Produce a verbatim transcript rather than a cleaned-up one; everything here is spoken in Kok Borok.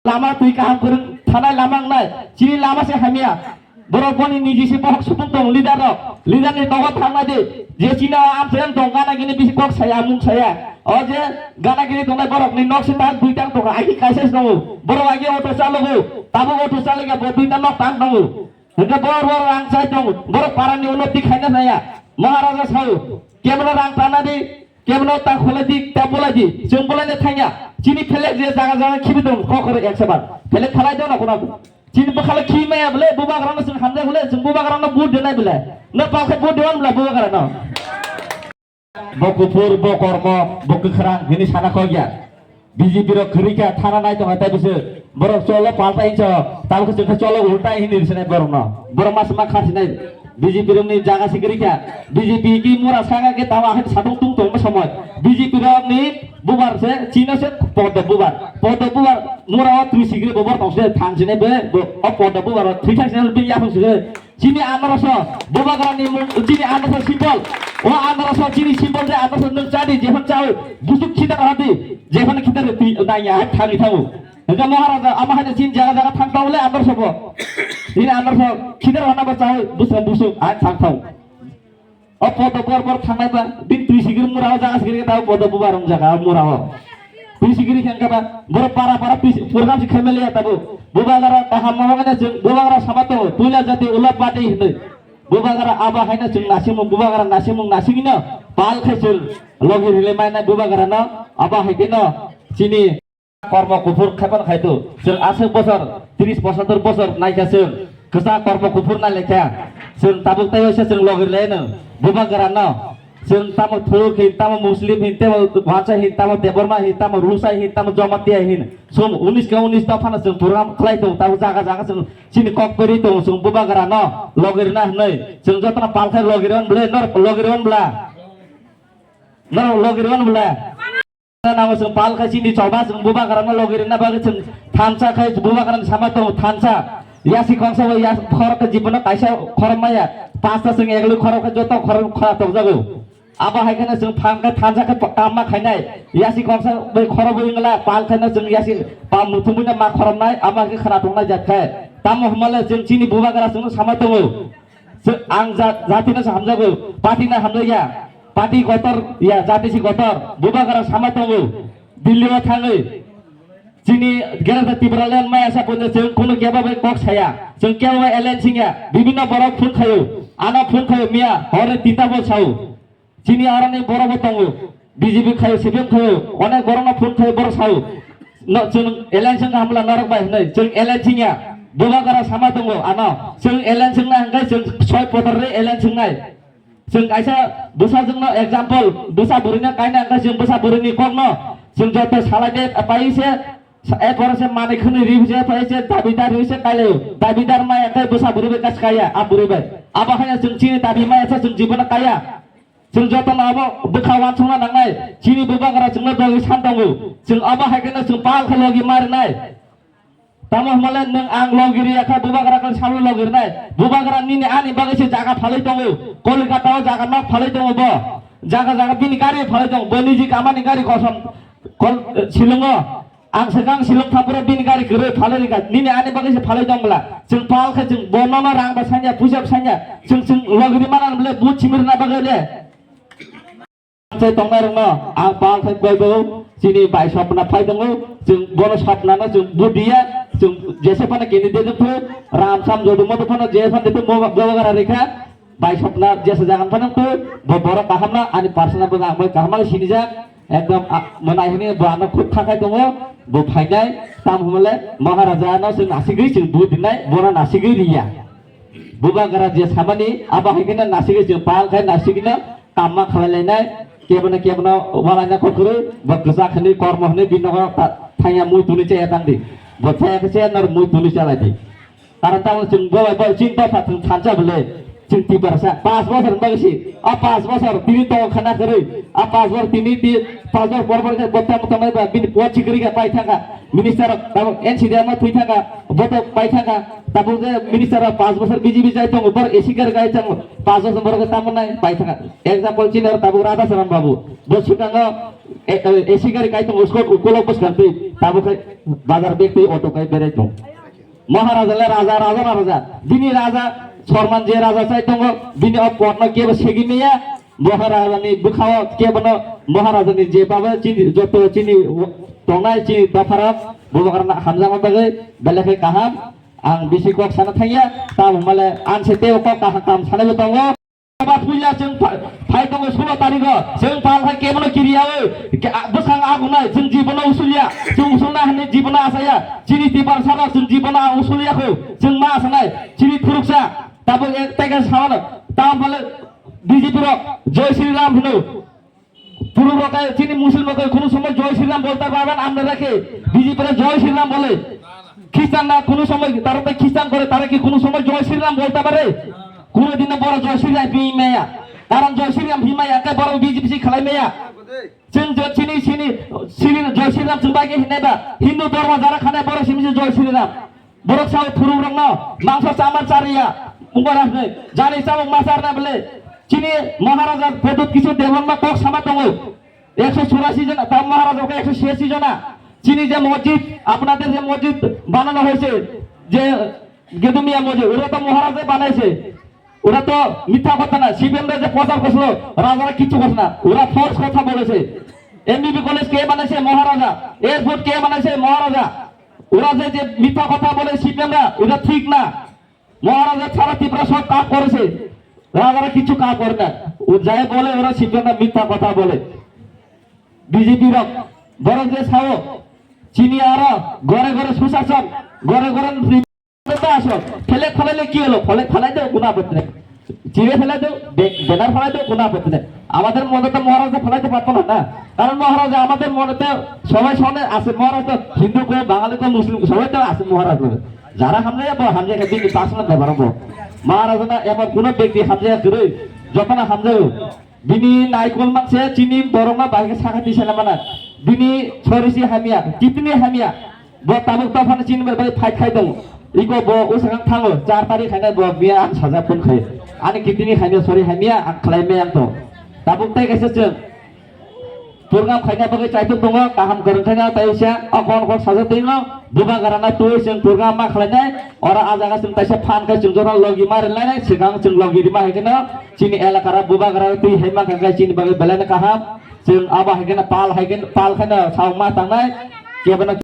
Lama twi kaham kwrwng thanai lama wngnai. Chini lama se hamya. Borok boni niji se bohok supung tong leader rok. Leader ni dogo thangnai de. Je chini o amchai tong gana gini bisi kok saya mung saya. O je gana gini tongnai borok ni nok se tak dui tang tongo. Agi kaisa se tongo. Borok agi auto chalogo. Tabuk auto chalogo bo dui tang nok tang tongo. Hingke bor bor rang chai tong, borok para ni ulo tik khaina naya. Maharaja sao, kebra rang tana di, kebra ta khole di, ta bola di, chwng bola de thanya. Chini phelek je jaga jaga khibi tong, kok kore ek sabar. Phelek khalai do na kuna. Chini bwkhala khi maya bole, bubagra no chwng hamjak bole, chwng bubagra no vote denai bole. No pa khe vote dewan bole bubagra no. Bo kuphur, bo kormo, bo kwkhrang hini sana kok ya. B J P rok kwrwi kha thana nai tongo tei bwswk. Borok cholo palta hinso, tabuk chwng khe cholo ulta hini rwsinai borokno. Borok ma swma kha sinai B J P rokni jaga se kwrwi kha. B J P ki mura saka khe tamo ahai satung tung tongma somoi. B J P rokni bubar se chino se podo bubar. Podo bubar mura o twi sigri bobor tong se thang sinai be bo o podo bubar o thwi thang sinai be yaphang se. Chini anarasa, bubagrani mung, chini anarasa symbol. O anarasa chini symbol de anarasa nwng chadi, jephang chawi, busuk khita kahadi, jephang khita re twi nanya, hai thani thawo. Hingke Maharaja, ama hai chini jaga jaga thang tawle anarasa bo. Chini anarasa khita rana ba chawi, busuk busuk, hai thang thawo. O podo bor bor thangnai ba, bin twi sigir mura o jaga sigir ta podo bubar rong jaga mura o. Twi sigiri khe wngkha ba, borok para para twi si-, program si khaimaliya tabuk. Bubagra kaham ma wngkha chwng, bubagra sama tongo, puila jati ulap bati hinwi. Bubagra abo haino chwng nasimung, bubagra nasimung nasigino pal khai chwng logi rilai mainai bubagrano, abo hai kheno chini kormo kuphur khaipan khaitu. Chwng aswk bosor, tris posatur bosor naikha chwng, kwchak kormo kuphur nai laikha. Chwng tabuk tei waisa chwng logi rilaino, bubagrano. Chwng tamo Thuk hin, tamo Muslim hin, tamo Wansa hin, tamo Debbarma hin, tamo Rusa hin, tamo Jamatia hin. Som unis ka unis ta phano chwng program khlai tongo, tamo jaga jaga chwng chini kok peri tongo, chwng bubagra no logi rwna hinwi. Chwng jotono pal khai logi rwna bwle, nor logi rwna bwla. Nor logi rwna bwla. Nango chwng pal khai chini choba chwng bubagra no logi rwna bagwi chwng thansa khai bubagra ni sama tongo thansa. Yasi khoroksa bai yas-, khorok khe jibono kaisa khorok maya. Pasta chwng egli khorok khe joto khorok khora tokjago. Abo hai kheno chwng phang khe thansa khe pa-, kamma khainai. Yasi khoroksa bai khorok bai wngla pal kheno chwng yasi pa muthungwi no ma khoroknai, abo hai khe khara tongnai jat khai. Tamo hwnmale chwng chini bubagra chwngno sama tongo. Chwng ang ja-, jatino se hamjago, party no hamjakya. Party kotor ya, jati si kotor. Bubagra sama tongo. Delhi o thangwi. Chini Greater Tipraland maya sa punjo chwng kunu keba bai kok saya. Chwng keba bai alliance ya. Bibinno borok phone khayo. Ano phone khayo miya, hore tinta bo sao. Chini aroni borok bo tongo. B J P khayo, C P M khayo. Onek borok no phone khayo, borok sao. No, chwng alliance wngkha hamla norok bai hinwi. Chwng alliance ya. Bubagra sama tongo ano. Chwng alliance wngna hwnkhe chwng soi potor re alliance wngnai. Chwng kaisa bwsajwkno example, bwsa bwrwino kaina hwnkhe chwng bwsa bwrwini kokno chwng joto salai de pai se, sa-, e pore se manwi khwnwi ri se, pai se dabidar ri se kailai. Dabidar maya khe bwsa bwrwi bai kaisa kaiya, a bwrwi bai. Abo haino chwng chini dabi maya se chwng jibono kaiya. Chwng jotono abo bwkha uansukna nangnai. Chini bubagra chwngno dogwi san tongo. Chwng abo hai kheno chwng pal khe logi ma rwnai. Tamo hwnmale nwng ang logiri ya kha bubagra khe salo logirnai. Bubagra nini ani bagwi se jaga phalwi tongo. Kolikata o jaga nok phalwi tongo bo. Jaga jaga bini gari phalwi tongo. Bo niji kamani gari kosom kol, eh, silongo. Ang swkang silong thapura bini gari kwrwi phalwi rikha. Nini ani bagwi se phalwi tong bwla. Chwng pal khe chwng bono no rang ba sanya, puisa ba sanya. Chwng chwng logiri manan bwle but chimir na bagwi le. Sai tongnai rokno ang pal khai bai bo chini bai sopna phai tongo, chwng bono sopna no chwng budiya, chwng jesa phano candidate phano ram sam jodo moto phano je phano de mo bubagra rikha, bai sopna jesa jagan phano to bo borok kaham na ani personal bo ang bai kaham ma sinijak, ekdom a-, mwnai hwnwi bo ano khub kha khai tongo, bo phainai tam hwnle Maharaja no chwng nasigwi chwng budinai bono nasigwi riya. Bubagra je samani abo hai kheno nasigwi chwng pal khai nasigwi no kamma khalai lainai, kebono kebono walaina kokrwi, bo kwchak hwnwi, kormo hwnwi, bini nogo ta-, thangya mui tuni chaya tangdi. Bo chaya khe chaya, nor mui tuni chalai di. Karon tamo chwng bo bai bo chini dopha chwng thansa bwle, chwng Tiprasa. Panch bosor wng bagwi si, a panch bosor tini tongo khana kwrwi, a panch bosor tini ti, panch bosor por por khe bo tamo tongnai ba, bini puat sikri khe pai thangkha. Minister rok tabuk N C D M o thwi thangkha, bo to pai thangkha. Tabuk je minister rok panch bosor B J P jai tongo, bor A C kar gai tongo, panch bosor borok tamo nai pai thangkha. Example chini oro tabuk Radha Charan Babu, bo swkango E, e, A C gari kai tongo, Scott ukolok bwskang twi, tabuk khai bazar bag twi auto kai berai tong. Maharaja le raja, raja na raja. Bini raja, Sorman je raja chai tongo, bini o potno kebo segi maya. Maharaja ni bwkhao kebono Maharaja ni je baba chini, joto chini tongnai chini dopharok, bubagra na hamjakma bagwi, belai khe kaham. Ang bisi kok sana thangya, tamo male ang se teo kok kaham kam sanai bo tongo. Ba puila chwng pha-, phai tongo sulo tariko, chwng pal hai kebono kiriya o, ke-, a-, bwsang agunai, chwng jibono usulya, chwng usulna hwnwi jibono asaya, chini Tiprasarok chwng jibono usulya kho, chwng ma asanai, chini phuruksa, tabuk ek teke sawano, tam bale B J P rok, Jai Shri Ram hwno, phuruk rok kai, chini Muslim rok kai, kono somoy Jai Shri Ram bolta paban amne rakhe, B J P rok Jai Shri Ram bole, Christian na kono somoy, tara tai Christian kore, tara ki kono somoy Jai Shri Ram bolta pare? Kuno dino boro Jai Shri Ram himaya. Karon Jai Shri Ram himaya, ke boro B J P si khalai maya. Chwng jo chini, chini, chini Jai Shri Ram chwng bai ke hinai ba. Hindu dhormo jara khane boro simi se Jai Shri Ram. Borok sao phurung rok no, mangsa chamar chariya. Mungba ras ne, jani chamung masar na bele. Chini Maharaja Pradyut Kishore Debbarma kok sama tongo. Ekso churasi jona, ta Maharaja ke ekso churasi jona. Chini je mosjid, apnader je mosjid banana hoyse, je Gedumiya mosjid, ora to Maharaja banaise. Ora to mitha kotha na, C P M ra je prochar korsilo, rajara kichu korse na, ora false kotha bolese. M B B college ke banaise? Maharaja. Airport ke banaise? Maharaja. Ora je, je mitha kotha bole C P M ra, ora thik na. Maharaja sara Tripura sob kaam koreche. Rajara kichu kaam kore na. O jai bole ora C P M na mitha kotha bole. B J P rok, borok je sao, chini aro gore gore susasok, gore gore ri-, asok, flag phalai le ki holo? Flag phalai do, kono apatti nei. Chire phalai do, be-, banner phalai do, kono apatti nei. Amader mono to Maharaja phalaite parto na, na? Karon Maharaja amader mono to sobai sone ashe, Maharaja to Hindu ko, Bangali ko, Muslim ko, sobai to ashe Maharaja. Jara hamjaya bo hamjaya, bini personal bepar bo. Maharaja na emon kono bekti hamjaya kwrwi, jotono hamjayo. Bini naikol manse chini borok ma bahai khe sakha twi sela mana. Bini sori si hamya, kidney hamya. Bo tabuk tophano chini bai bai fight khai tongo. Iko bo usakang thango, char tari khaina bo biya ang saja phone khai. Ani kidney hamya, sori hamya, ang khlai me ang to. Tabuk tai kaisa chwng. Program khaina bagwi chaitok tongo, kaham kwrwng khaina tai usia, o kon kon sajak twi no, bubagra na twi chwng program ma khlainai, oro a jaga chwng taisa phan khai chwng jora logi ma rinlainai, swkang chwng logi rima hai kheno, chini elaka rok bubagra twi hai ma kha khai chini bagwi belai no kaham, chwng abo hai kheno pal hai kheno, pal khaino saung ma tangnai, kebono